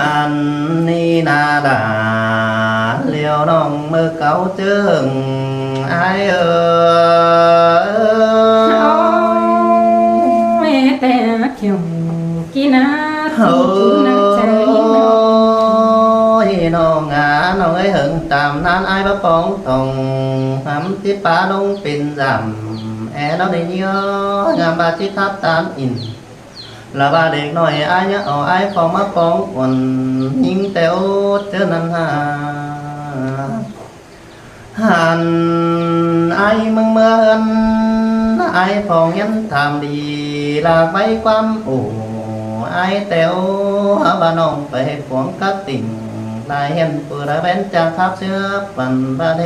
ອັນນີ້ນາດາ ແລ້ວນ້ອງເມີເກົາເຈີງ ອ້າຍເອີຍ. ໂອ້ຍ ແຕ່ຂຽວກີນາ ໂອ້ຍ ນ້ອງອາ ນ້ອງເອີຍ ເຫິງຕາມນານ ອ້າຍບໍ່ປອງຕ້ອງ ຫຳຕິປາລົງເປັນຢາມ ແອລາວໄດ້ເຍອງາມບາດຈິທັບຕານອິນ ລາວວ່າເດັກນ້ອຍອາຍ ເອົາອ້າຍຟອງມາປອງອ່ອນ ຍິງແຕ່ໂອດເຈີນັ້ນຫາ ຫັນອ້າຍເມືອງເມືອນ ອ້າຍຟອງຍັນຖາມດີ ລາກໄວ້ຄວາມໂອ ອ້າຍແຕ່ໂອ ຫາວ່ານ້ອງໄປພວງກະຕິ່ງ ລາຍແຫ່ນປູລະແວ່ນຈາກຄາບເສືອປັນບາເດ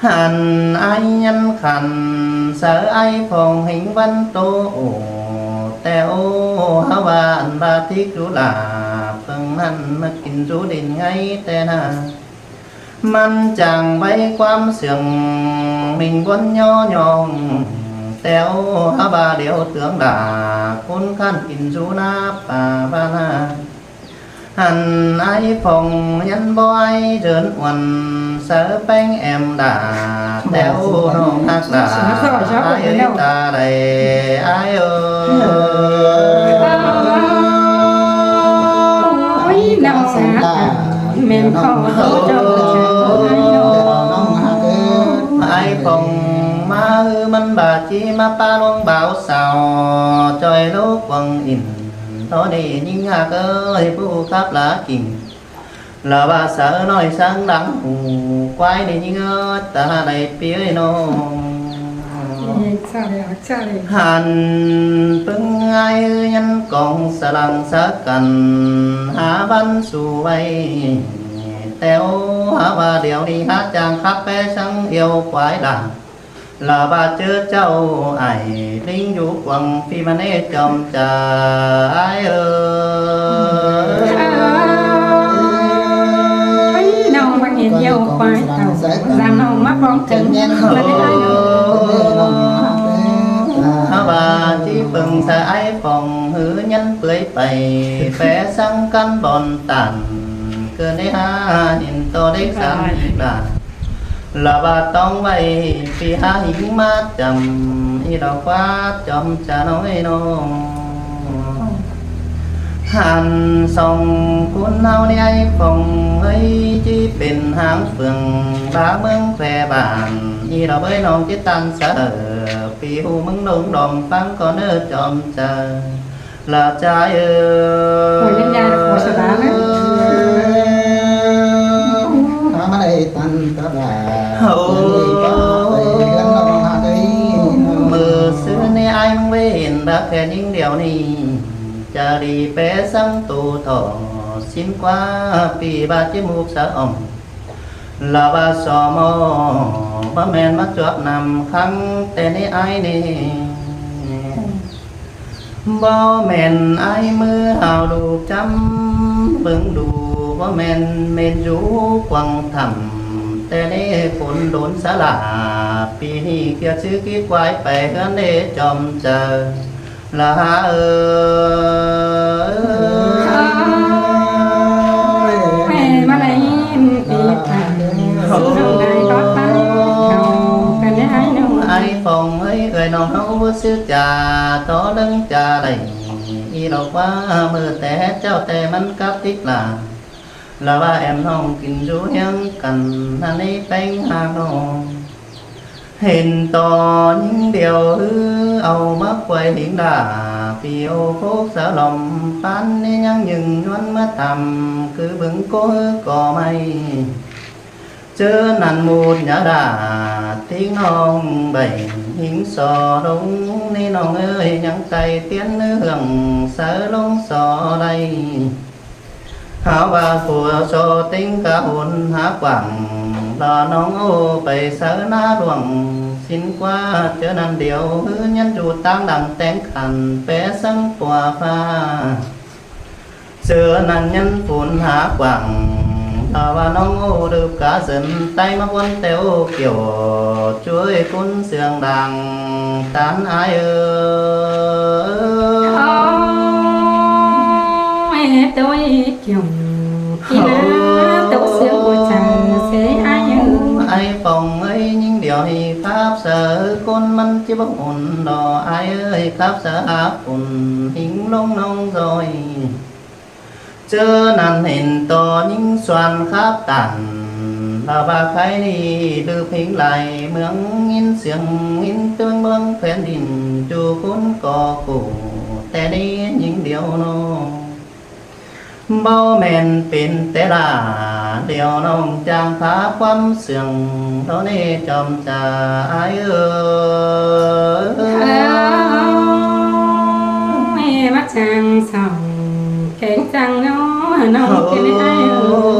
ຫັນອ້າຍຍັນຂັນ ສາວອ້າຍຟອງເຮັງວັນໂຕໂອ ແຕ່ໂອ ຫາວ່າອັນບາທິກຈຸລາ ເພິ່ງນັ້ນມາກິນຈູດິນໄງແຕ່ນາ ມັນຈາງໄວ້ຄວາມເຊື່ອງ ມິງບົນຍໍຍອງ ແຕ່ໂອ ຫາວ່າດຽວເຕືອງດາ ຄົນຄັນກິນຊູນາປ່າບານາ ຫັນອ້າຍຟອງຍັນບໍ່ອ້າຍເດີນອວນ ສາວແປ້ງແອມດາ ແຕ່ໂອ ນ້ອງຮັກຫຼາ ອ້າຍເອີຍຕາໃດ ອ້າຍເອີຍ. ໂອ້ຍ ນ້ອງຮັກ ແມ່ນຂໍໂທດເຈົ້າ ອ້າຍຟອງມາ ເອີ ມັນບາດຈີມາປາລວງບ່າວສາວ ຈ່ອຍໂລກວັງອິນ ໂຕນີ້ຍິງຮັກເອີຍ ຜູ້ຂັບລາກິ່ງ ລາວວ່າສາວນ້ອຍຊ້າງດັງຫູຄວາຍນີ້ຍິງເອີຍ ຕາໃດປີເອີຍນ້ອງ ເອີ ສາເດ ສາເດ ຫັນປຶງອ້າຍເອີຍຍັນກອງສະຫຼັງສະກັນ ຫາບັນສູ່ໄວ້ ແຕ່ໂອ ຫາວ່າດຽວນີ້ຫາຈ້າງຂັບແປຊ້າງອຽວຄວາຍລາ ລາວວ່າເຈີເຈົ້າອ້າຍ ລິງຢູ່ກວາງຟີມະເນຈອມຈາ ອ້າຍເອີຍ. ນ້ອງບັງເຫັນອຽວຄວາຍເຕົາ ສາມນ້ອງມາປ້ອງເຖິງ ມາໄດ້ອ້າຍນ້ອງ ຫາວ່າທີ່ເບິ່ງສາຍອ້າຍຟອງ ຫືຍັນເປືອຍໄປ ແປສັງກັນບ່ອນຕານ ເກີດໄດ້ຫາເຫັນຕໍ່ເດັກສາມອີກລະ ລະວ່າຕ້ອງໄວ້ປີຫາຫິງມາຈຳ ອີດອກວ່າຈອມຈະນ້ອຍນ້ອງ ຫັນສອງຄົນເຮົາໃນອ້າຍຟອງເອີຍ ຈີເປັນຫາງເຟືອງລາເມືອງແຄບ້ານ ອີດອກເອີຍນ້ອງຈິດຕັນສະເອີ ປີຫູເມືອງດົງດອມຟັງກ່ອນເດີຈອມຈະ ລາຈາເອີຍ ໂອ້ຍ ແມ່ນຍາໂຄສະນາເລີຍ ຫາມາໄດ້ຕັນຕະບາ ໂອ້ ເຮືອນນ້ອງຫາໄດ້ ມື້ຊືນນີ້ອ້າຍມຶງເວນບາກແຄຍິງດຽວນີ້ ຈາລີແປສັງໂຕທໍ່ ສິນກວ່າປີບາດຈິໝູກສະອອງ ລາວາຊໍມໍ ບໍ່ແມ່ນມາຈວບນຳຄັງແຕ່ໃນອ້າຍນີ້ ບໍ່ແມ່ນອ້າຍມືຫາວລູກຈຳ ເບິ່ງດູບໍ່ແມ່ນເມັນຢູ່ກວາງຖ້ຳ ແຕ່ໃນຝົນດົນສະຫຼາ ປີນີ້ກຽດຊື້ກິດກວາຍໄປເຮືອນເດຈອມເຈີ ລາເອີຍ ມາໄດ້ຍິນຕີຕາ ສູ່ນ້ອງໄດ້ກໍຕາຍ ເຮົາເປັນໄດ້ອ້າຍນ້ອງ ອ້າຍຟອງເອີຍ ເອື້ອຍນ້ອງເຮົາບໍ່ຊື່ຈາ ຕໍ່ເລື່ອງຈາໄດ້ ອີດອກວ່າມື້ແຕ່ເຈົ້າແຕ່ມັນກັບຕິກລາ ລາວ່າແອມນ້ອງກິນຢູ່ຮຽງກັນ ຫັ້ນນີ້ແປ້ງຫາກນ້ອງ ເຫັນຕໍ່ຍິງດຽວ ເອົາມາຄວາຍຫິງດາ ປີໂອໂຄກສະຫຼອມ ປານນີ້ຍັງຍຶງຍວນມາຕຳ ຄືບຶງໂກກອໄມ້ ເຈີນັ້ນໝູດຍາດາ ຕິງນ້ອງໃບຫິງສໍລົງ ນີ້ນ້ອງເອີຍ ຍັງໄຕ່ຕຽນເລື່ອງ ສາຍລົງສໍໄດ້ ຫາວ່າຜົວຊໍຕິງກະຫົນຫາກວ້າງ ລານ້ອງໂອໄປໃສນາຫຼວງ ສິນກວ່າເຈີນັ້ນດຽວ ຫືຍັນຢູ່ຕາງຫຼັງແຕ່ງຂັນ ແປສັງປົວຟ້າ ເຈີນັ້ນຍັນຝົນຫາກວ້າງ ລາວ່ານ້ອງໂອລືບກາເຊິນ ໄຕມາວົນແຕ່ໂອກ່ຽວ ຊ່ວຍຄຸນເຊື່ອງດັງ ຕານອ້າຍເອີຍ. ໂຕຍກ່ຽວກິນນາ ໂຕເສືອບໍ່ຈັງເສອ້າຍເອີຍ. ອ້າຍຟອງເອີຍ ຍິງດຽວນີ້ຄາບສາ ຄົນມັນຊິບໍ່ຫົນດອກ ອ້າຍເອີຍ ຄາບສາຫາຝົນ ຫິງລົງນ້ອງຈອຍ. ເຈີນັ້ນເຫັນຕໍ່ຍິງສວນຄາບຕັນ ລາວວ່າໃຄນີ້ລືບເພງຫຼາຍ ເມືອງຍິນສຽງ ຍິນເຕີງເມືອງແຜ່ນດິນ ຈູຄົນກໍໂກ ແຕ່ນີ້ຍິງດຽວນ້ອງ ບໍ່ແມ່ນເປັນແຕ່ລາດຽວນ້ອງ ຈ້າງພາຄວາມເຊື່ອງ ດອກເນ ຈອມຈາອ້າຍເອີຍ. ເອີຍ ມາຈ້າງສອງແກງຈັງເນາະ ນ້ອງເປັນອ້າຍເອີຍ.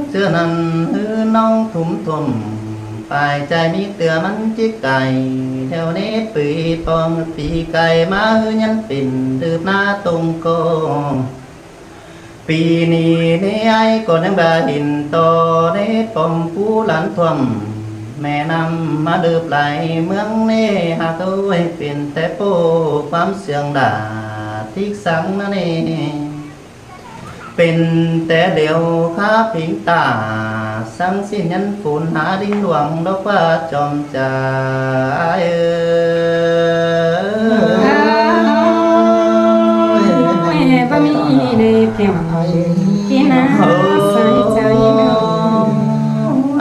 ເທື່ອນັ້ນຄືນ້ອງທຸ່ມທົ່ວມ ປາຍໃຈມີເທື່ອມັນຈິກໄກ ແຖວເນປີປອງປີໄກມາຄືຍັນເປັນ ດືບໜ້າຕົງກໍ ປີນີ້ເນ ອ້າຍກໍຍັງວ່າເຫັນຕໍ່ເນ ປ້ອມພູລານຖ້ວມ ແມ່ນ້ຳມາດືບໄຫຼ ເມືອງເນຫາກເອີຍ ເປັນແຕ່ໂປ້ຄວາມເຊື່ອງດາ ຕິກສັງນະເນ ເປັນແຕ່ດຽວຄາພິງຕາ ສັງສິນຍັນຝົນຫາດິນຫຼວງ ດອກວ່າຈອມຈາເອີຍ. ໂອ້ຍ ບໍ່ມີໃນແກ້ວກິນນາໃສ່ໃຈນ້ອງ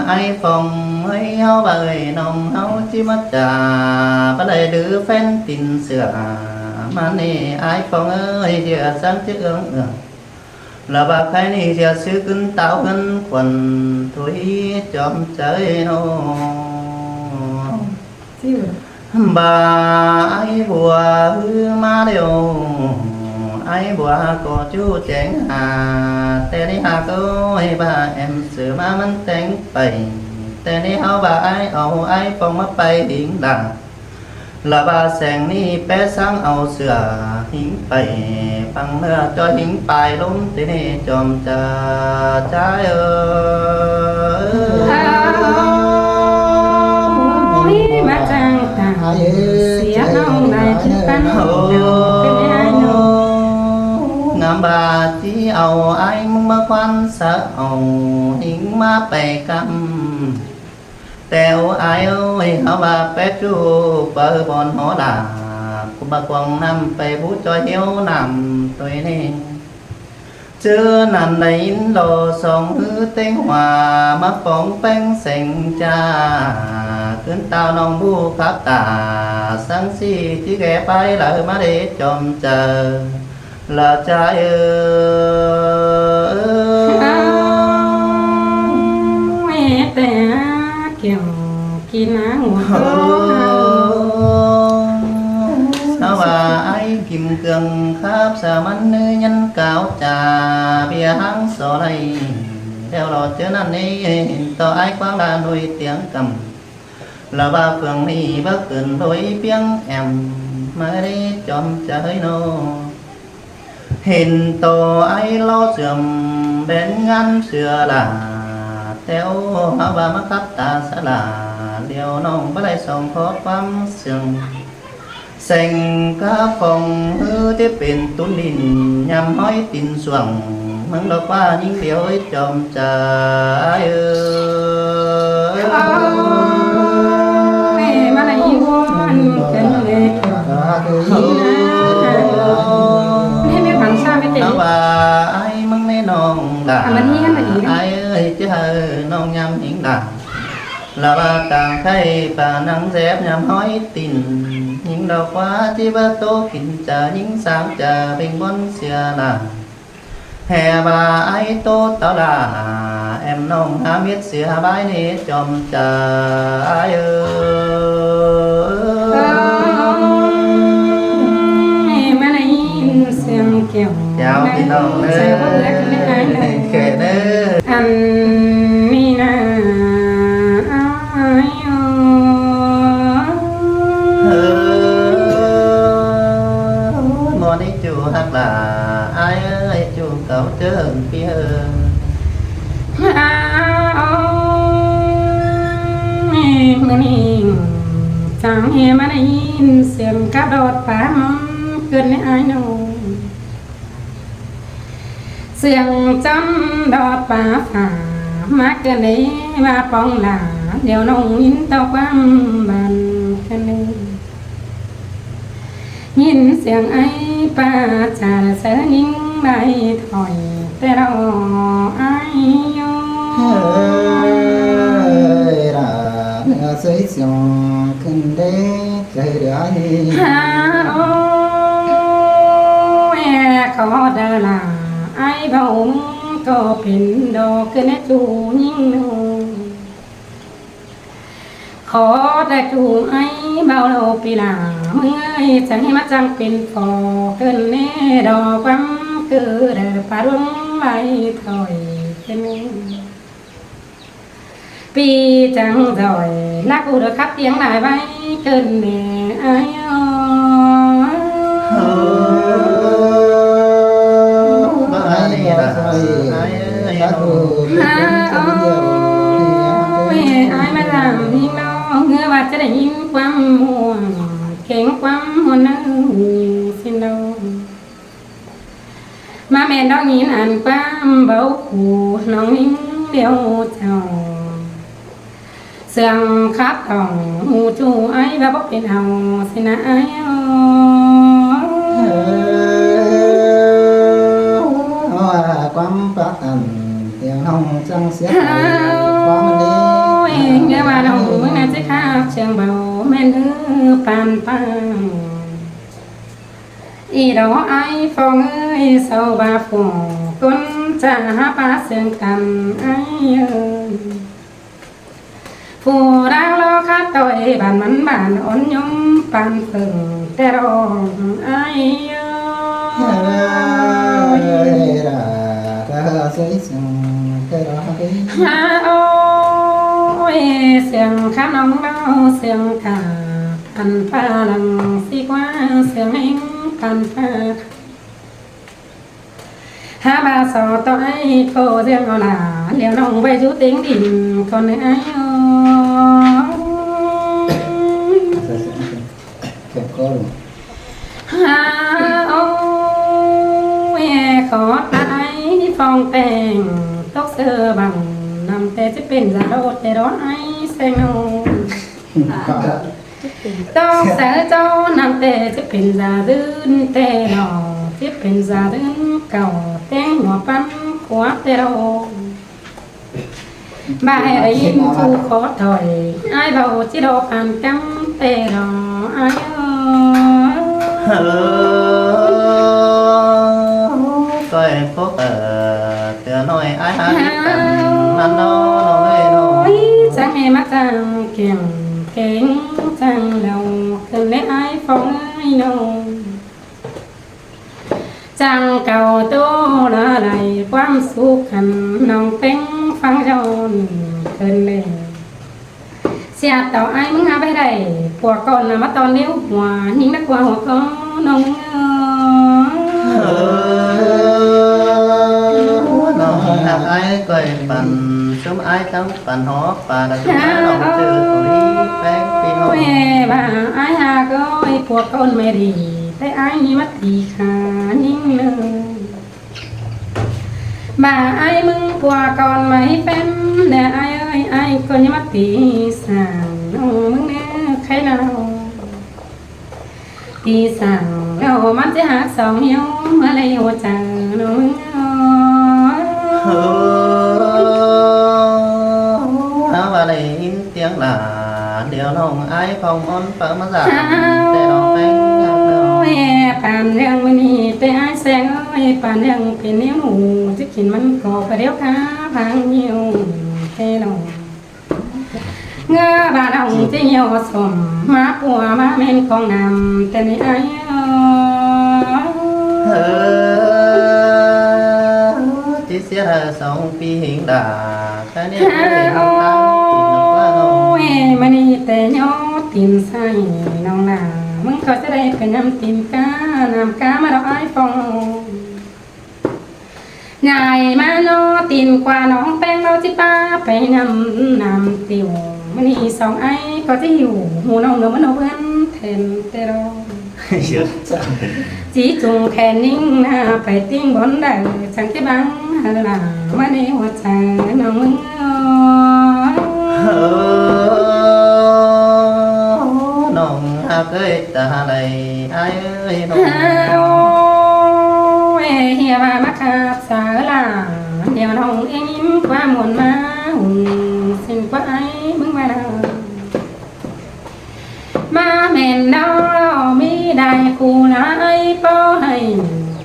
ອ້າຍຟອງເອີຍ ເຮົາວ່າເອີຍ ນ້ອງເຮົາຈິມາຈາ ບໍ່ໄດ້ດື້ແຟນຕິນເສືອ ມານີ້ອ້າຍຟອງເອີຍ ເສືອສັງຈະເອື້ອງເອື້ອງ ລະວ່າໃຜນີ້ຈະຊື້ຂຶ້ນຕາວເຮືອນຂວັນ ທຸຍຈອມໃຈນ້ອງ ບ້າອ້າຍບົວ ຄືມາແລ້ວ ອ້າຍບົວກໍຈູ້ແຈງຫາ ແຕ່ນີ້ຫາກເອີຍ ບ້າແອມເສືອມາມັນແຕ່ງໄປ ແຕ່ນີ້ເຮົາວ່າອ້າຍເອົາອ້າຍປອງມາໄປເອງດາ ລະວ່າແສງນີ້ແປສັງເອົາເສືອຫິງໄປ ຟັງເນື້ອຈ່ອຍຫິງປາຍລົມຕິເນ ຈອມຈາຈາເອີຍ. ໂອ້ຍ ມາຈ້າງຕາເສຍນ້ອງໄດ້ຄືກັນ ໂອ້ ເປັນອ້າຍນ້ອງ ງາມວ່າຊິເອົາອ້າຍມຶງມາຄວັນສະເອົາຫິງມາໄປກຳ ແຕ່ໂອອ້າຍເອີຍ ເຮົາວ່າແປຈູໄປບ່ອນຫໍລາ ກຸມມາກວາງນ້ຳໄປບູຈອຍເຫວນ້ຳຕົວເອງ ເຈີນັ້ນໄດ້ຍິນລໍສອງຮືເຕັງຫວາ ມາຟອງແປງແສງຈາ ຂຶ້ນຕາວນ້ອງບູຄັບຕາ ສັງສີຈິແກ່ໄປລະມາເດຈອມເຈີ ລະຈາເອີຍ ເອົາແຕ່ແກ້ວກິນນາຫົວໂຕ ເຮົາວ່າອ້າຍກິມເຄື່ອງຄາບສາມັນເນີ ຍັນກ່າວຈາເບຍຫາງສໍໄລ ແລ້ວລອເຈີນັ້ນເນ ເຫັນຕໍ່ອ້າຍກວາງລາໜ່ວຍຕຽງກຳ ລະວ່າເຟືອງນີ້ບໍ່ເກີນໂດຍປຽງແອມ ມາເດຈອມໃຈເນາະ ເຫັນຕໍ່ອ້າຍລໍເຊື່ອມແບນງານເສືອລາ ແຕ່ໂອ ເຮົາວ່າມາຄັບຕາສະຫຼາ ດຽວນ້ອງບໍ່ໄດ້ສອງຂໍຄວາມເຊື່ອງ ແສງກາຟອງ ເຮີທີ່ເປັນຕຸນດິນ ຍຳຫ້ອຍຕີນສວງ ເມືອງດອກວ່າຍິງດຽວ ເອີຍ ຈອມຈາເອີຍ ໂອ້ຍ ມາໄດ້ວອນກັນເລີຍ ເອີຍ ໃຫ້ແມ່ຝັງຊາແມ່ເຕ ເອົາວ່າອ້າຍມຶງໃນນ້ອງຫຼ້າ ອ່ະ ມັນມີອັນໃດອີກ ອ້າຍເອີຍ ຈະໃຫ້ນ້ອງຍຳຫິງດາ ລະວ່າກາງໄຂ່ປານັງແຊບຍຳຫ້ອຍຕີນ ຍິງດອກວ່າຈິວ່າໂຕກິນຈາ ຍິງສາງຈາເບັງບົນເສຍລາ ແຫ່ວ່າໄອໂຕຕະຫຼາ ແອມນ້ອງຫາເມັດເສຍບາຍເນ ຈອມຈາເອີຍ ມາໄດ້ຍິນສຽງແກ້ວ ເຈົ້າ ພີ່ນ້ອງເອີຍ ໃຈບໍ່ເຫຼືອກັນໄດ້ອ້າຍເອີຍ ແຄ່ເດີ ອັນນີ້ນາອ້າຍເອີຍ ເອີ ໝໍນີ້ຈູຮັກຫຼ້າ ອ້າຍເອີຍ ຈູເກົ່າເຈີນປີເອີຍ ອ້າວ ມື້ນີ້ຈັ່ງເຮມາໄດ້ຍິນສຽງກະໂດດປາມ ເກີດໃນອ້າຍນ້ອງ ເຊື່ອງຈຳດອດປາຟ້າ ມາເກີນເດວ່າປອງຫຼາ ດຽວນ້ອງຍິນຕໍ່ຄວາມບ້ານເກີນເດ ຍິນສຽງໄອປາຈາລະເຊີຍິງໄດ້ຖອຍ ແຕ່ລອອ້າຍໂຍ ເຮີ້ຍລາເໜືອເຊີຍສຽງຂຶ້ນເດ ເຈີເດືອຍ ຫາໂອ້ຍ ຂໍເດີລາ ອ້າຍເບົາມຶງກໍເປັນດອກ ຄືແນຈູຍິງໂນ ຂໍແຕ່ຈູອ້າຍເບົາໂລປີລາ ມຶງເອີຍ ຈັ່ງໃຫ້ມາຈັ່ງເປັນພໍ ເກີນແນ່ດອກຄວາມຄືເດີ ປາດວງໄວ້ຖອຍເປັນ ປີຈັງຈອຍ ລາກູເດີຄັບຕຽງຫຼາຍໄວ້ເກີນແນ່ອ້າຍໂອ ອ້າຍໂອຍ ອ້າຍມາດາມຍິງນ້ອງ ເຮືອວ່າຈະໄດ້ຍິນຄວາມມ່ວນ ເກັ່ງຄວາມມ່ວນເນີ ຊິນໂດ ມາແມ່ນດອກຍິນອັນຄວາມເບົາຄູ ນ້ອງຍິງດຽວເຈົ້າ ເຊື່ອງຄັບຕ້ອງຮູ້ຈູອ້າຍວ່າບໍ່ເປັນເອົາ ຊິນະອ້າຍໂອ ເອີ ວ່າຄວາມປາກອັນ ດຽວນ້ອງຈັ່ງເສຍໃຈ ຄວາມດີ ເອີ ເງືອວ່ານ້ອງມຶງນາຊິຄັບ ເຊື່ອງເບົາແມ່ນເອີ ປານປາງ ອີດອກອ້າຍຟອງເອີຍ ເຊົາວ່າຟອງ ຄົນຈະຫາປາເຊື່ອງກັນອ້າຍເອີຍ ຜູ້ລາວລໍຄາດຕ້ອຍ ບ້ານມັນບ້ານອ່ອນຍົມ ປານເຜິ້ງແຕ່ດອກອ້າຍເອີຍ ເຮີ້ຍລາ ເຮີ້ຍເຊີຍສຽງແຕ່ດອກ ຫາໂອ້ຍ ສຽງຄຳນ້ອງເບົາ ສຽງກາ ອັນຟ້າຫຼັງຊິກວ່າ ສຽງແຮງປານຟ້າ ຫາບາສອດຕໍ່ອ້າຍໂຄເລື່ອງເອົາຫຼາ ດຽວນ້ອງໄວ້ຢູ່ເຕັງດິນກ່ອນເດີອ້າຍໂອ ຫາໂອ້ຍ ຂໍຕາຍຟອງແຕ່ງ ຕົກເສືອບັງ ນຳແຕ່ຈະເປັນຢາໂດດ ແຕ່ດອກອ້າຍແສງໂນ ຕ້ອງໃສ່ເຈົ້ານຳແຕ່ ຈະເປັນຢາດື່ນແຕ່ເນາະ ຈະເປັນຢາດື່ນເກົ່າ ແຕ່ງຫົວປັນຂົວແຕ່ເນາະ ບໍ່ໃຫ້ໄດ້ຍິນຜູ້ຂໍຖອຍ ອ້າຍເວົ້າຊິດອກຜ່ານກຳແຕ່ເນາະ ອ້າຍເອີຍ ເຮີ້ຍ ກ້ອຍພົບເອີ ເທື່ອໜ້ອຍອ້າຍຫາດີກັນມາເນາະ ນ້ອງເອີຍເນາະ ໂອ້ຍ ຈັ່ງແມ່ມາຈັ່ງແກ່ງເກັ່ງ ຈັ່ງເລົ່າເກີນແລອ້າຍຟອງເອີຍເນາະ ຈັ່ງເກົ່າໂຕລະໄລຄວາມສຸກຄັນ ນ້ອງເປັງຟັງຍ້ອນເກີນແລ ເສຍເຕົາອ້າຍມຶງຫາໄປໄດ້ ພວກກ່ອນນະມາຕອນລຽວຫົວ ຍິງນັກກວ່າຫົວກໍນ້ອງເອີຍ ເອີ ນ້ອງຮັກອ້າຍກ້ອຍປັນ ຊຸມອ້າຍທັງປັນຫອບປາດະ ເອີ ນ້ອງຈື່ຕຸ້ຍແປ້ງປີນ້ອງ ໂອ້ຍ ວ່າອ້າຍຫາກ້ອຍ ພວກກ່ອນແມ່ດີ ແຕ່ອ້າຍມີມະຕິຂ້າຍິງເນີ ບາອ້າຍມຶງປົວກ່ອນໄວ້ເປັນແດ່ ອ້າຍເອີຍ ອ້າຍກໍຍັງມາຕີສ້າງນ້ອງມຶງແນ່ ໃຄລາວ ຕີສ້າງແລ້ວມັນຈະຫັກສອງໂຍມ ມາເລີຍຫົວໃຈນ້ອງມຶງເອີຍ ເຮີ້ຍ ຫາວ່າໄດ້ຍິນສຽງຫຼ້າ ດຽວນ້ອງອ້າຍຂອງອ່ອນປະມາສາ ແຕ່ນ້ອງແປ້ງ ໂອ້ຍ ປານເລື່ອງມື້ນີ້ແຕ່ອ້າຍແສງເອີຍ ປານເລື່ອງເປັນແນວໜູ ຈະກິນມັນກໍປະດຽວກາພັງຫິວແຕ່ນ້ອງ ເງືອບາດອງຈະຍ່ອສົມ ມາປົວມາແມ່ນຂອງນ້ຳແຕ່ໃນອ້າຍເອີຍ ເຮີ້ຍ ຕິເສຍດາສອງປີເຮງດາ ໂອ້ຍ ມະນີແຕ່ຍໍຕີນໃສ່ນ້ອງລາ ມຶງກໍຈະໄດ້ໄປນຳຕີນກາ ນ້ຳກາມາດອກອ້າຍຟອງ ຍາຍມາຍໍຕີນກວ່າ ນ້ອງແປ້ງເວົ້າຈິປາໄປນຳນ້ຳຕິວ ມະນີສອງອ້າຍກໍຈະຫິວ ຫູນ້ອງເໜືອມະໂນເພິ່ນແທນແຕ່ດອກ ເອີ ຕີຈຸງແຂນຍິງໜ້າໄປຕິງບ່ອນໃດ ຈັ່ງຈະບັງໃຫ້ລາມາໃນຫົວໃຈນ້ອງມຶງເອີຍ. ເອີ ນ້ອງຫາກເອີຍຕາໄຫຼອ້າຍເອີຍນ້ອງ. ໂອ້ຍ ເຮຍວ່າມາຄັບສາລາ ດຽວນ້ອງເອງຍິນຄວາມມ່ວນມາຫຸ່ນ ຊິນກວ່າອ້າຍມຶງມານາ ມາແມ່ນດອກມີໄດ້ຄູ່ຫຼາຍ ພໍໃຫ້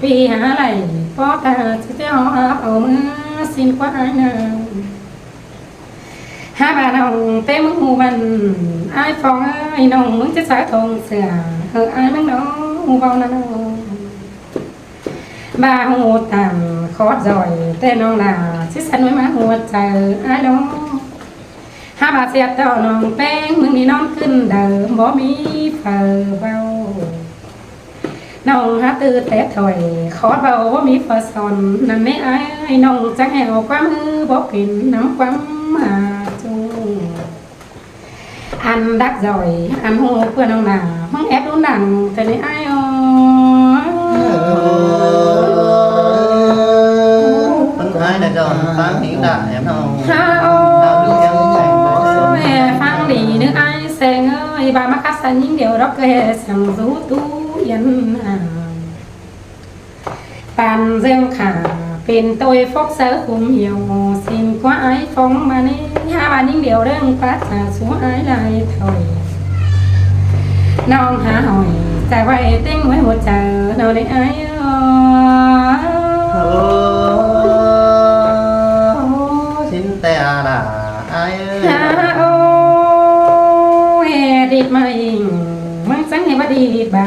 ປີຫາໄລ່ ພໍຕາຊິເຈົ້າເອົາເມືອ ຊິນກວ່າອ້າຍນາ ຫາວ່ານ້ອງເປັນໝູ່ມັນ ອ້າຍຟອງເອີຍ ນ້ອງມຶງຈະສາຕົງເສືອ ເອີ ອ້າຍມຶງນ້ອງເວົ້ານະນ້ອງ ບໍ່ຮູ້ຕາມຂອດຈອຍ ແຕ່ນ້ອງໜ້າຊິສັ່ນໄຫວມາຫົວໃຈອ້າຍນ້ອງ ຫາວ່າສຽດຕໍ່ນ້ອງແປ້ງ ມື້ນີ້ນອນຂຶ້ນເດີ ບໍ່ມີໃຜເວົ້າ ນ້ອງຫາຕື່ນແຕ່ຖ້ອຍ ຂອດເວົ້າບໍ່ມີຜູ້ສອນ ນັ້ນແນ່ອ້າຍ ນ້ອງຈັ່ງແຫວຄວາມຮື ບໍ່ເປັນນຳຄວາມຫາຈຸງ ອັນດັກຈອຍ ອັນຮູ້ເພື່ອນ້ອງໜ້າ ມັງແອບດູໜັງແຕ່ໃນອ້າຍເອີຍ. ມັນອ້າຍນະເຈົ້າ ຟັງດີນະແອບເຮົາ ໂອ້ຍ ຟັງດີເດີອ້າຍແສງເອີຍ ບໍ່າມາຄັດສັນຍິງດຽວດອກ ແກ່ສັງສູຕູ້ຢັນຫາ ປານເລື່ອງຂ້າເປັນໂຕຍຟອກເຊີຂຸມຫ່ຽວ ຊິນກວ່າອ້າຍຟອງມານີ້ ຫາວ່າຍິງດຽວເລື່ອງປັດຈາສູ່ອ້າຍຫຼາຍຖອຍ ນ້ອງຫາຫອຍຈາກໄວ້ເຕັງໄວ້ຫົວໃຈນ້ອງໄດ້ອ້າຍເອີຍ. ໂອ້ ຊິນແຕ່ອາລາອ້າຍເອີຍ ໂອ້ຍ ດີດມາອີງ ມັນຈັ່ງໃຫ້ວ່າດີດບາ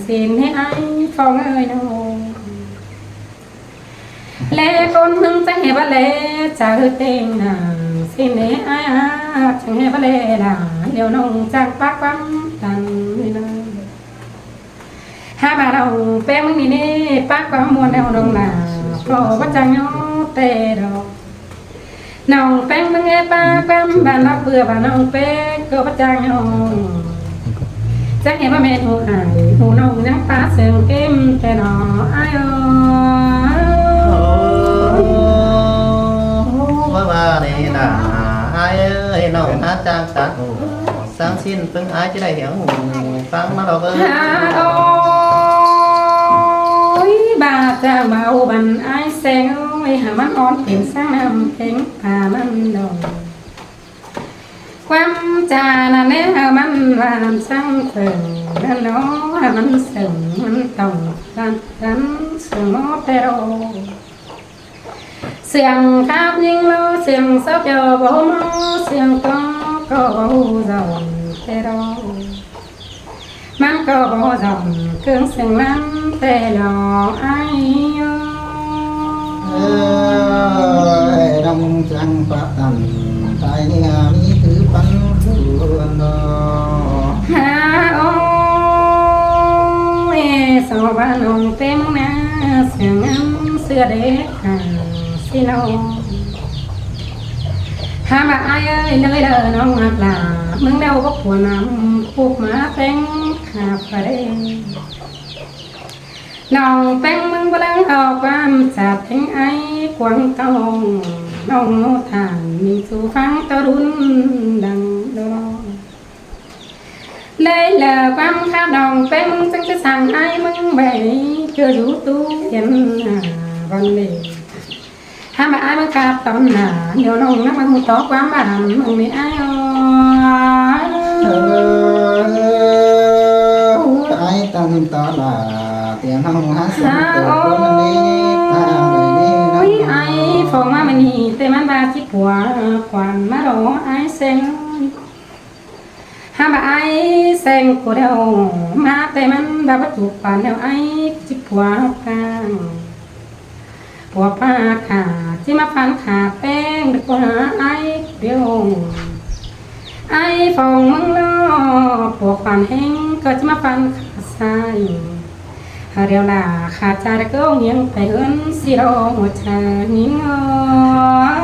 ຊິນໃຫ້ອ້າຍຟອງເອີຍນ້ອງ ແລຄົນໜຶ່ງຈັ່ງແຮບແລຈາເຮີເຕັງນາ ຊິເນອາຍອາກຈັ່ງແຮບແລຫຼາ ດຽວນ້ອງຈາກປາກຄວາມຕັນນີ້ນາ ຫາມານ້ອງແປ້ງມື້ນີ້ເນ ປາກຄວາມມ່ວນແນວນ້ອງໜ້າ ເພາະວ່າຈັ່ງຍອແຕ່ດອກ ນ້ອງແປ້ງມຶງແອປາກຄວາມບ້ານລາວເພື່ອວ່ານ້ອງແປ້ງກໍບໍ່ຈ້າງຍອງ ຈັກເຫັນວ່າແມ່ນຫູອ້າຍຫູນ້ອງຍັງປາເຊິ່ງເກມແຕ່ໜໍອ້າຍເອີຍ ວ່າວ່ານີ້ນາອ້າຍເອີຍ ນ້ອງຫາຈ້າງຕັດຫູ ສ້າງສິ້ນເພິ່ງອ້າຍຈະໄດ້ຫຽງຫູຟັງມາດອກເອີຍ ໂອ້ຍ ບາດຈະເວົ້າບັນອ້າຍແສງເອີຍ ໃຫ້ມັນອ່ອນເປັນສ້າງນ້ຳເພັງ ພາມັນດອງ ຄວາມຈານັ້ນແນ່ ມັນຫວານຊ່າງເຜິງນັ້ນເນາະ ມັນເຊິ່ງມັນຕ້ອງລັດກັນເຊິ່ງເນາະແຕ່ໂລ ສຽງຄາບຍິງເມາ ສຽງຊອບຢໍບໍ່ເມົາ ສຽງກອງກໍບໍ່ຮູ້ຈອນແຕ່ດອກ ມັນກໍບໍ່ຈອນເຄື່ອງສຽງນັ້ນແຕ່ດອກອ້າຍເອີຍ ນ້ອງຈັ່ງປະຕັນຕາຍເໜືອມີຄືປັນຄວນດອກ ຫາໂອ້ຍ ສາວບ້ານນ້ອງເຕັມນາ ສຽງງາມເສືອເດ ຫາຊິນ້ອງ ຫາມາອ້າຍເອີຍ ເລີຍເດີນ້ອງມັກຫຼາ ມຶງເດົາບໍ່ຜົວນຳ ປຸກມາແປ້ງຂາບປະເດ ນ້ອງແປ້ງມຶງບໍ່ລັງອອກຄວາມຈາກເພງອ້າຍກວາງຕ້ອງ ນ້ອງໂນທ່ານມີສູ່ຟັງຕໍ່ລຸນດັງດອ ໄດ້ແລ້ວຄວາມຄາດດອງແປ້ງ ຈຶ່ງຈະສັ່ງອ້າຍມຶງໄປ ເພື່ອຢູ່ຕູ້ເຢັນຫາວັນເດ ຫາມາອ້າຍມາຄາດຕອນໜ້າ ດຽວນ້ອງນຳມາຮູ້ຕໍ່ຄວາມບ້ານມຶງນີ້ອ້າຍເອີຍ ເອີ ອ້າຍຕັ້ງຕໍ່ລາ ຕຽງເຮົາຫາສາໂຕຄົນນີ້ ຕາໄດ້ນີ້ນະ ໂອ້ຍ ອ້າຍຟ້ອງມາມື້ນີ້ ແຕ່ມັນວ່າຊິປົວຂວັນມາລໍອ້າຍແສງ ຫາວ່າອ້າຍແສງຜູ້ດຽວ ມາແຕ່ມັນວ່າບໍ່ຈຸກປານແນວອ້າຍຊິປົວກາງ ປົວປາກຫາຊິມາຟັນຂາແປ້ງ ດີກວ່າອ້າຍຜູ້ດຽວ ອ້າຍຟ້ອງມຶງລໍ ປົວຂວັນແຮງກໍຊິມາຟັນຂາຊ້າຍ ຫາດຽວລາຂາຈາດະເກີຫຽງໄປເຮືອນຊິລໍຫົວໃຈຍິງເອີ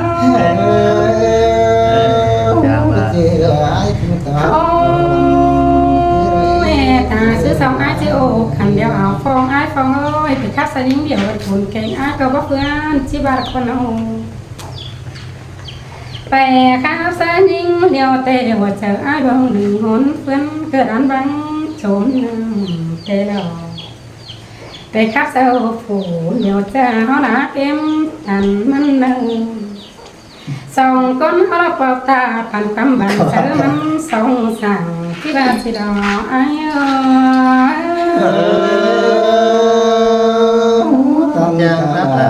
ຍ ເອີ ເອີ ເອີ ຕາຊື່ສ ອ້າຍຊິໂອຄັນດຽວເອົາ ຟ້ອງອ້າຍຟ້ອງເອີຍ ໄປຄັບຊາຍຍິງດຽວກັນຄົນເກັ່ງ ອ້າຍກໍບໍ່ເພື່ອນ ຊິບາດຄົນເອົາ ໄປຄັບຊາຍຍິງດຽວ ແຕ່ຫົວໃຈອ້າຍບໍ່ໜຶ່ງຫົນ ເພື່ອນເກີດອັນບັງ ໂຈມນຳແຕ່ລອ ໄປຄັບຊາຍໂອຜູ້ດຽວ ຈະເຮົາລາເກມອັນມັນເນີ ສອງຄົນເຮົາລະປອບຕາ ປັນຄວາມບັນເຊີມັນສອງສາງ ທີ່ວ່າຊິດອກອ້າຍເອີຍ ຈາກລະຕາ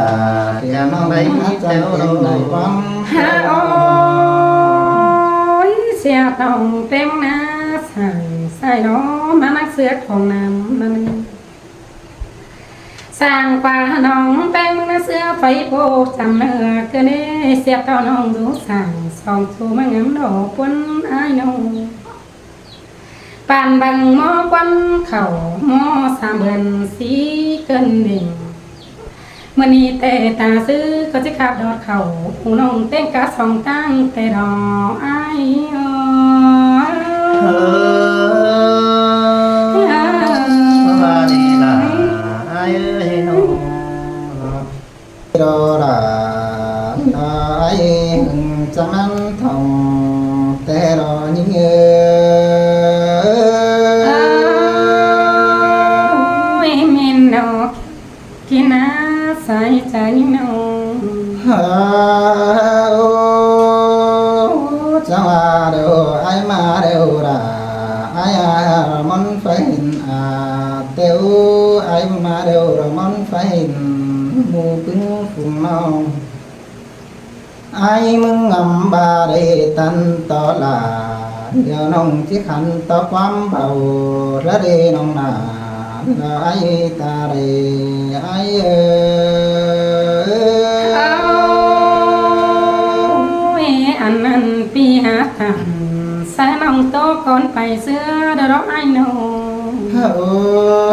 ຈາກໄປແຕ່ວໂລ ຫາໂອຍ ເສຍຕ້ອງແຕ່ງໜ້າ ສ້າງສາຍນອມ ມານັກເສືອຂອງນ້ຳມັນ ສ້າງກວ່ານ້ອງແປ້ງເສືອໄຟໂພຈຳເນື້ອເກີນເດ ສຽບເຕົ້ານ້ອງດູສ້າງ ສອງຊູມາງາມດອກຄົນອ້າຍນ້ອງ ປານບັງໝໍຄວັນເຂົ້າ ໝໍສາມເດືອນສີເກີນເດັ່ງ ມື້ນີ້ແຕ່ຕາຊື່ ກໍຊິຂາບດອດເຂົ້າ ຜູ້ນ້ອງແຕ່ງກະສອງຕ່າງ ແຕ່ດອກອ້າຍເອີຍ ເອີ ວ່ານີ້ລະອ້າຍເອີຍເນາະ ດອລາ ອ້າຍຫຶງຈະມັນທ່ອງ ແຕ່ດອຍິງເອີຍ ໂອ້ຍ ແມ່ນດອກ ກິນນາໃສ່ໃຈນ້ອງ ເອີ ໂອ້ ຈັງວ່າເດີ ອ້າຍມາເດີລະ ອ້າຍອາມອນໄຟເຫັນອາ ແຕ່ໂອ້ ອ້າຍມາເດີລະ ມອນໄຟເຫັນໝູ່ປຶ້ງຝູງນ້ອງ ອ້າຍມຶງອຳບາເດຕັນຕໍ່ລາ ດຽວນ້ອງຊິຂັນຕໍ່ຄວາມເບົາລະເດນ້ອງນາ ລະອ້າຍຕາເດ ອ້າຍເອີຍ ໂອ້ຍ ອັນນັ້ນປີຫາກັນ ສານ້ອງໂຕກ່ອນໄປເຊື່ອດອກອ້າຍນ້ອງ ໂອ້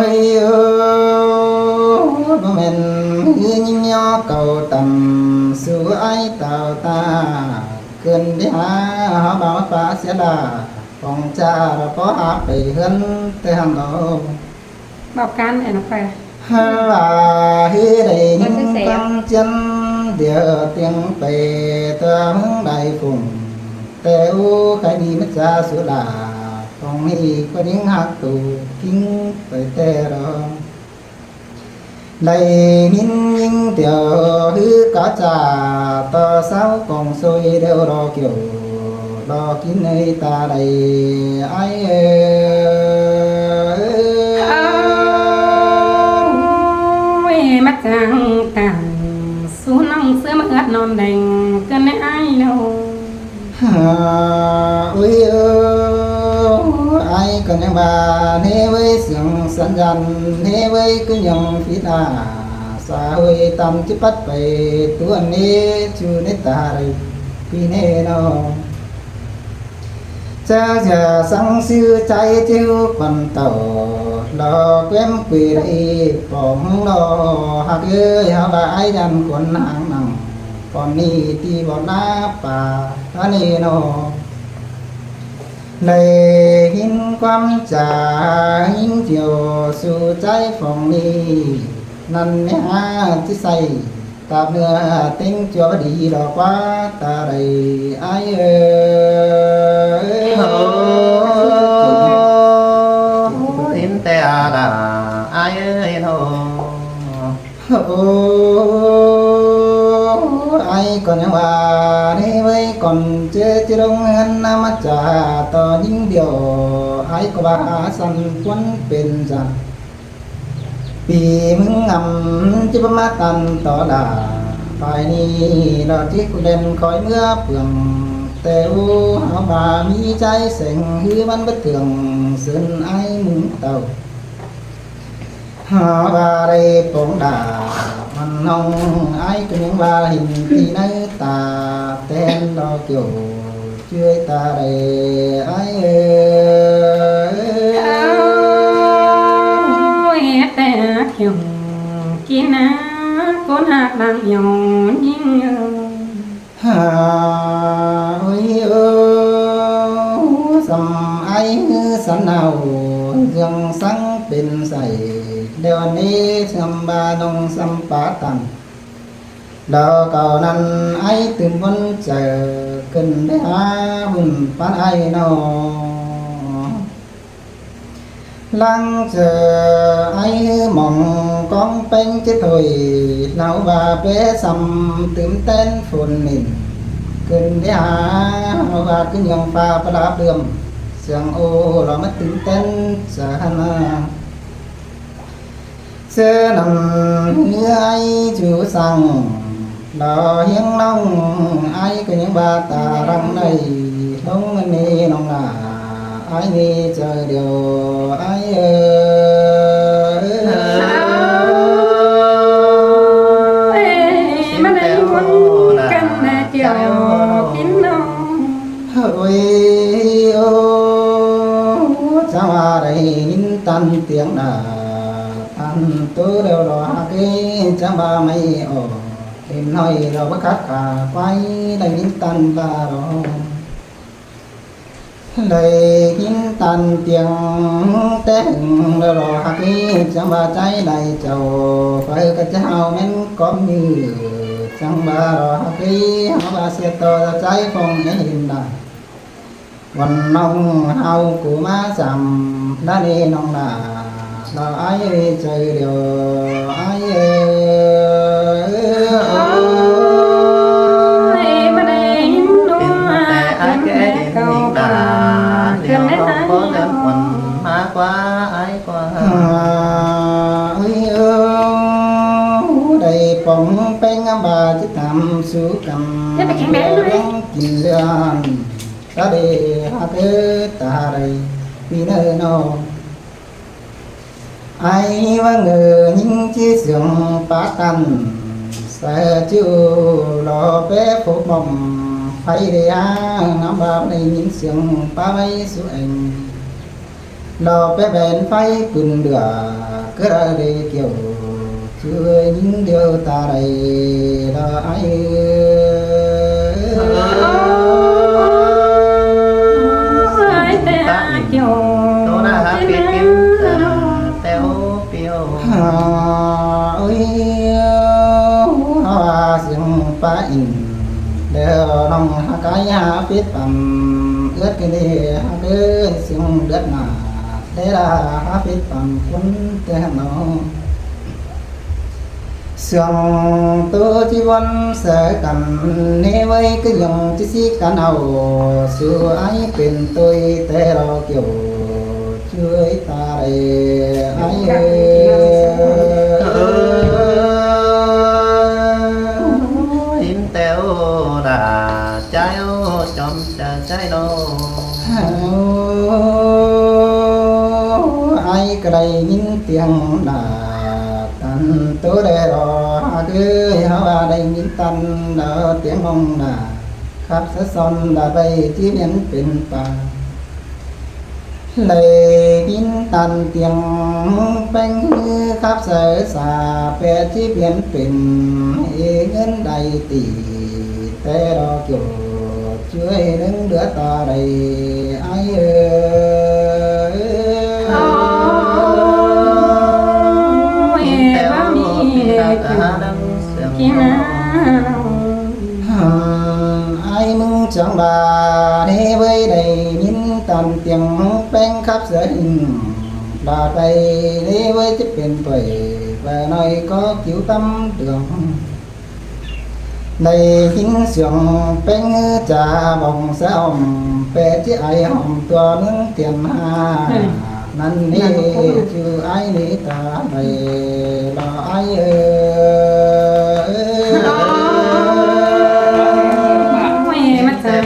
ຍ ໂອ້ ບໍ່ແມ່ນຍິງຍໍເກົ່າຕ່ຳ ສູ່ອ້າຍຕາວຕາ ເກີນໄດ້ຫາເຮົາມາວ່າປາເສຍລາ ຂອງຈາລະພໍຫາໄປເຮືອນແຕ່ຫັ້ນເນາະ ບອກກັນແອນໄປ ຫາວ່າເຮໄດ້ຍິນຄວາມຈຽນ ດຽວຕຽງໄປຕົວເມືອງໄດ້ພຸ້ນ ແຕ່ໂອໄຄດີມັດຈາສຸລາ ຂອງນີ້ກໍຍິງຮັກໂຕ ກິງໄປແຕ່ລອ ໄດ້ຍິນຍິງຕຽວ ຄືກະຈາຕໍ່ເສົາກອງໂຊຍ ດຽວລໍກ່ຽວລໍກິນເອີຍຕາໄດ ອ້າຍເອີຍ ໂອ້ຍ ມາຈັ່ງຕັງ ສູ່ນ້ອງເສືອມາເອືອດນອນແດງ ເກີນໃນອ້າຍນ້ອງ ຫາ ໂອ້ຍ ເອີ ອ້າຍກໍຍັງວ່າ ເນເວີຍ ສຽງສັນຍານ ເນເວີຍ ຄືຍັງຜິດອາ ສາເວີຍ ຕາມຈິປັດໄປ ຕົວເນ ຈູເນຕາໄດ ປີເນເນາະ ຈາຈະສັງຊື່ໃຈ ຈິວຄວັນເຕົາ ລໍແກວມກຸຍໄດ້ ປອງລໍ ຮັກເອີຍ ເຮົາວ່າອ້າຍຢ້ານຄົນຫາງໜັງ ປອນນີ້ທີ່ບໍ່ໜ້າປາ ອັນນີ້ເນາະ ໄດ້ຍິນຄວາມຈາຍິງຈຽວສູ່ໃຈຟອງນີ້ ນັ້ນແມ່ຫາຊິໃສ່ ຕາບເນື້ອເຕັງຈົວບະດີດອກວ່າຕາໄດ ອ້າຍເອີຍ ໂອ້ ເຫັນແຕ່ອາດາ ອ້າຍເອີຍເນາະ ໂອ້ ອ້າຍກໍຍັງວ່າເນເວີຍ ກ່ອນເຈຊິລົງເຮືອນນຳມາຈາຕໍ່ຍິງດຽວ ອ້າຍກໍວ່າສັນຄວນເປັນຈັງ ປີມຶງອຳຈິປະມາຕັນຕໍ່ດາ ຝ່າຍນີ້ລອຈິກຸເລັນຄອຍເມືອເປືອງ ແຕ່ໂອ ເຮົາວ່າມີໃຈເສັງ ຄືມັນບໍ່ເທື່ອງ ເຊີນອ້າຍມຶງເຕົ້າ ຫາວ່າໄດ້ປອງດາ ມັນນ້ອງອ້າຍກໍຍັງວ່າເຫັນທີ່ໃນຕາ ແຕ່ນດອກໂຈ ເຈ້ຍຕາເດ ອ້າຍເອີຍ ໂອ້ຍ ແຕ່ຫາກຫຍຸ້ງກິນນາ ຄົນຫາກນາງຫຍ້ອນຍິງເອີຍ ຫາ ໂອ້ຍ ເອີ ສ່ຳອ້າຍຄືສັນເອົາ ເລື່ອງສັງເປັ ເປັນໃສ ແລ້ວອັນນີ້ຊຳບານົງຊຳປາຕັນ ແລ້ວເກົ່ານັ້ນອ້າຍຕື່ມບົນເຈີ ຂຶ້ນໄປຫາບຸນປານອ້າຍນ້ອງ ຫຼັງເຈີອ້າຍມອງກອງເປັນຈິດໂຫຍ ເຮົາວ່າເປຊຳຕື່ມເຕັ້ນຝົນນິນ ຂຶ້ນໄປຫາເຮົາວ່າຂຶ້ນຍອງຟ້າປະດັບເຫຼືອມ ສຽງໂອລອມາຕື່ມເຕັ້ນສະຫະນາ ເສືອນຳເຮືອອ້າຍຢູ່ສັງ ລໍຮຽງນ້ອງ ອ້າຍກໍຍັງວ່າຕາລັງໃນ ລົງເງິນນີ້ນ້ອງຫຼ້າ ອ້າຍມີເຈົ້າດຽວ ອ້າຍເອີຍ. ໂອ້ຍ ມາໄດ້ມ່ວນກັນແດ່ດຽວພີ່ນ້ອງ ໂອ້ຍ ໂອ້ ຈັ່ງວ່າໄດ້ຍິນຕັນຕຽງດາ ຕັນໂຕແລ້ວລໍຫາກເອີຍ ຈັ່ງວ່າໄມ່ອອກ ເຫັນຫ້ອຍລາວບໍ່ຄັດຂາໄປ ໄດ້ຍິນຕັນລາລອ ໄດ້ຍິນຕັນຕຽງແຕ່ຫຶງລາລໍຫາກເອີຍ ຈັ່ງວ່າໃຈໄດ້ເຈົ້າ ໄປກະຈະເຮົາແມ່ນກອມຍືດ ຈັ່ງວ່າລໍຫາກເອີຍ ເຮົາວ່າເສຍຕໍ່ໃຈຟອງໃຫ້ເຫັນດາ ວັນນ້ອງເຮົາກູມາສຳ ດາເນນ້ອງນາ ລາອ້າຍເອີຍເຈີດຽວ ອ້າຍເອີຍ. ໂອ້ຍ ມາໄດ້ຍິນນ້ອງ ເປັນແຕ່ອ້າຍແກ່ດິນນິງດາ ດຽວນ້ອງບໍ່ເດີນຄົນ ມາກວ່າອ້າຍກວ່າ ເອີຍ ເອີຍ ໄດ້ປ່ອງແປ້ງອຳບາຈິດຕາມສູ່ກັນ ດຽວກິນເດືອນ ຕາເດຫາເກີດຕາໄດປີເນີນອ ໄອວະເງີຍິງຈີສຽງປາຕັນ ສາຈູລໍເປໂຟກໝອມ ໄພເດຫາງາມບາບໄດ້ຍິນສຽງປາໄວສຸເອງ ລໍເປແບນໄຟປືນເດືອ ກະລະເດກ່ຽວ ຊ່ວຍຍິງດຽວຕາໄດລະໄອເອີຍ ໂຕນະຫາກເປັນກິນເອີ ແຕ່ໂອປິໂອ ຫາເອີຍ ຫາສຽງປາອິນ ແລ້ວນ້ອງຫາກາຍຫາຟິດປຳ ເອືອດກິນເດຫາເດີສຽງເລືອດໜາ ແລະລາຫາເປັດປັນຄົນແຕ່ນອ ສຽງໂຕທີ່ວັນເສີກັນ ເນເວີຍກະຍັງທີ່ຊິກັນເອົາ ສູ່ອ້າຍເປັນໂຕຍແຕ່ລໍກ່ຽວ ຊ່ວຍຕາເອອ້າຍເອີຍ ເອີ ເຫັນແຕ່ໂອດາ ໃຈໂອຈອມ ຈະໃຈໂລ ອ້າຍກະໄດ້ຍິນຕຽງດາ ຕັນໂຕແລລໍຫາກເອີຍ ຫາວ່າໄດ້ຍິນຕັນດາຕຽງນ້ອງດາ ຄັບສະຊອນດາໄປທີ່ແມ່ນເປັນປາ ໄດ້ຍິນຕັນຕຽງແປ້ງ ຄັບສາຍສາແປດທີ່ປ່ຽນເປັນ ເອເງິນໄດ້ຕີ ແຕ່ລໍໂຈດ ຊ່ວຍເລື່ອງເຫຼືອຕາໄດ້ອ້າຍເອີຍ ໂອ້ຍ ແຕ່ວ່າມີແຕ່ເຈົ້າທີ່ມາ ອ້າຍມຶງຈັ່ງວ່າ ເນເວີຍໄດ້ຍິນຕາມຕຽງແປ້ງຄັບສະຫຶງ ບາດໄປເນເວີຍຈະເປັນໄປ ວ່າໜ້ອຍກໍກິວຕຳເດືອງ ໄດ້ຍິນສຽງແປ້ງຈາບອງສະອອມ ແປດທີ່ອາຍຫອມຕົວເມືອງຕຽນຫາ ນັ້ນເນ ຈື່ອ້າຍເນຕາໄດ້ລະອ້າຍເອີຍ ໂອ້ຍ ມາຈັງ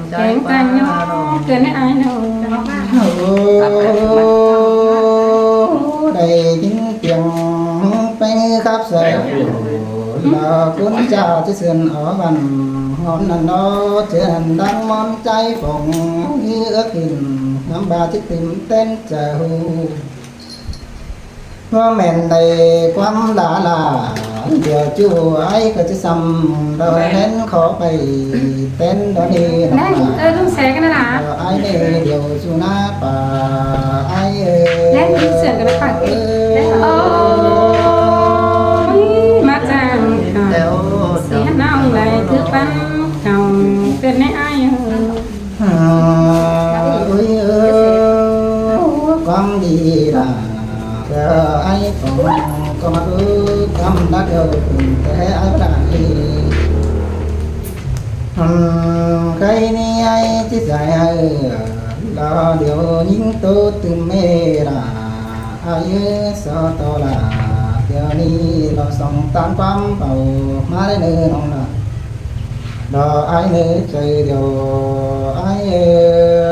ແກງຈັງຍອ ເກີນໃຫ້ອ້າຍເນາະ ໂອ້ ໄດ້ຍິນຕຽງແປ້ງຄັບໃສ່ ລາຄຸນຈາທີ່ເຊີນອອກບັນ ຫອມນັ້ນເນາະ ເຈີນັ້ນດັງມອນໃຈຟອງ ເອີກຫີນ ນຳບາທີ່ຕື່ມເຕັ້ນຈະຮູ້ ບໍ່ແມ່ນໄດ້ຄວາມຫຼ້າຫຼ້າ ດຽວຈູອ້າຍກໍຈະຊ້ຳ ດອກແມ່ນຂໍໄປເຕັ້ນດອນນີ້ ແມ່ນ ນ້ອງຫຼ້າ ເອີ ລຸງແສກັນນະຫຼ້າ ອ້າຍເນ ດຽວຊູໜ້າປ່າ ອ້າຍເອີຍ ແມ່ນ ເຊື່ອກັນນະປາກເອີຍ ໂອ້ຍ ມາຈາງ ເສຍນ້ອງໄດ້ຖືກປັນເຂົາ ເປັນແນວອ້າຍເອີຍ. ອາ ເອີຍ ເອີຍ ຄວາມດີລະ ເອີ ອ້າຍກໍ ກໍມາຄືຄຳລະເດີ ແຕ່ອ້າຍບໍ່ໄດ້ ອືມ ໃຄນີ້ອ້າຍຊິໃສ່ໃຫ້ ລະດຽວຍິງໂຕຕື່ມເມລະ ອາຍຸສອຕອລາ ດຽວນີ້ລາວສອງຕາມຄວາມເບົາ ມາໄດ້ເນີນ້ອງນະ ລະອ້າຍເນີໃຈດຽວ ອ້າຍເອີ.